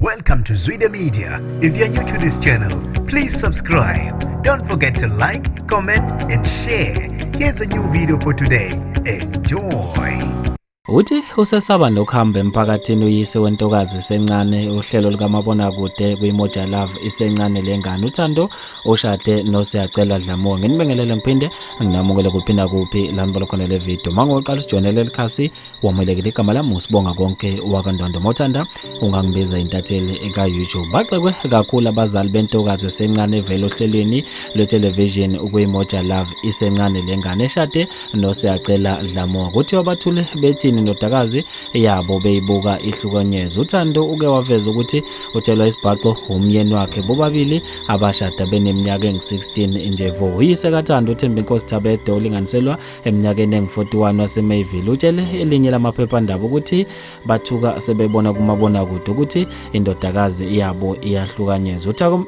Welcome to Zwida Media. If you're new to this channel, please subscribe. Don't forget to like, comment, and share. Here's a new video for today. Enjoy. Uthi usesaba nokuhamba emphakathini uyise wentokazi esencane uhlelo lukamabonakude kwiMoja Love isencane lengane uThando oshade noSiyacela Dlamuka. Nginibingelele ngiphinde nginamukele kuphinda kuphi la nibona khona le video. Mangoqala usijoyinele likhasi wamukelekile igama lami usibonga konke wakaNdondo mothanda ungangibiza intatheli ka-YouTube. Bagxekwe kakhulu abazali bentokazi esencane evela ohlelweni lwethelevishini ukuyiMoja Love isencane lengane eshade noSiyacela Dlamuka. Kuthiwa bathule bethini indodakazi yabo beyibuka ihlukunyezwa. Uthando uke waveza ukuthi uthelwa isibhaxo umyeni wakhe bobabili abashada beneminyaka engu-16 nje vo. Uyise kaThando uThembinkosi Thabede olinganiselwa eminyakeni engu-41 waseMayville utshele elinye lamaphephandaba ukuthi bathuka sebebona kumabonakude ukuthi indodakazi yabo iyahlukanyezwa.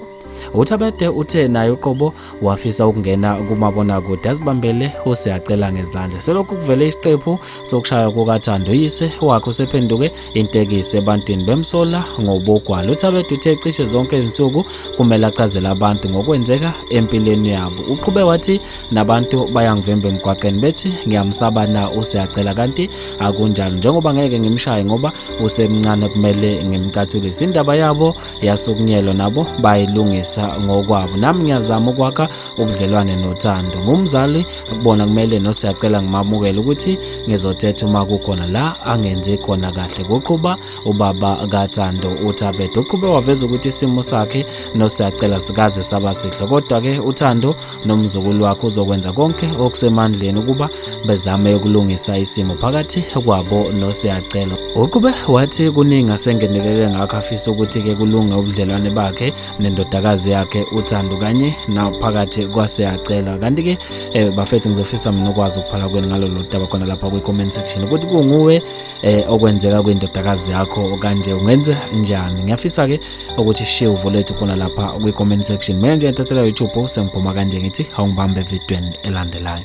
UThabede uthe naye uqobo wafisa ukungena kumabonakude azibambele uSiyacela ngezandla. Selokhu kuvele isiqephu sokushaywa kukaThando uyise wakhe usephenduke intekisi ebantwini bemsola ngobugwala. UThabede uthe cishe zonke izinsuku kumele achazele abantu ngokwenzeka empilweni yabo. Uqhube wathi nabantu bayangivimba emgwaqeni bethi ngiyamsaba na uSiyacela kanti akunjalo njengoba ngeke ngimshaye ngoba usemncane kumele ngimcathulise. Indaba yabo yasukunyelwa nabo bayilungisa ngokwabo. Nami ngiyazama ukwakha ubudlelwane noThando. Ngumzali kubona kumele noSiyacela ngimamukele ukuthi ngizothetha uma kukhona la angenzi khona kahle, kuqhuba ubaba kaThando uThabede. Uqhube waveza ukuthi isimo sakhe noSiyacela sikaze saba sihle, kodwa-ke uThando nomzukulu wakhe uzokwenza konke okusemandleni ukuba bezame ukulungisa isimo phakathi kwabo noSiyacela. Uqhube wathi kuningi asengenelele ngakho afisa ukuthi-ke kulunge ubudlelwane bakhe nendodakazi yakhe uThando kanye naphakathi kwaSiyacela. Kanti-ke bafethu ngizofisa mina ukwazi ukuphala kwenu ngalolu daba khona lapha kwi-comment section ukuthi kunguwe okwenzeka kwindodakazi yakho kanje ungenza njani. Ngiyafisa-ke ukuthi shiye uvo lethu khona lapha kwi-comment section. Mina nje ngintathela YouTube sengiphuma kanje ngithi awungibambe evidweni elandelayo.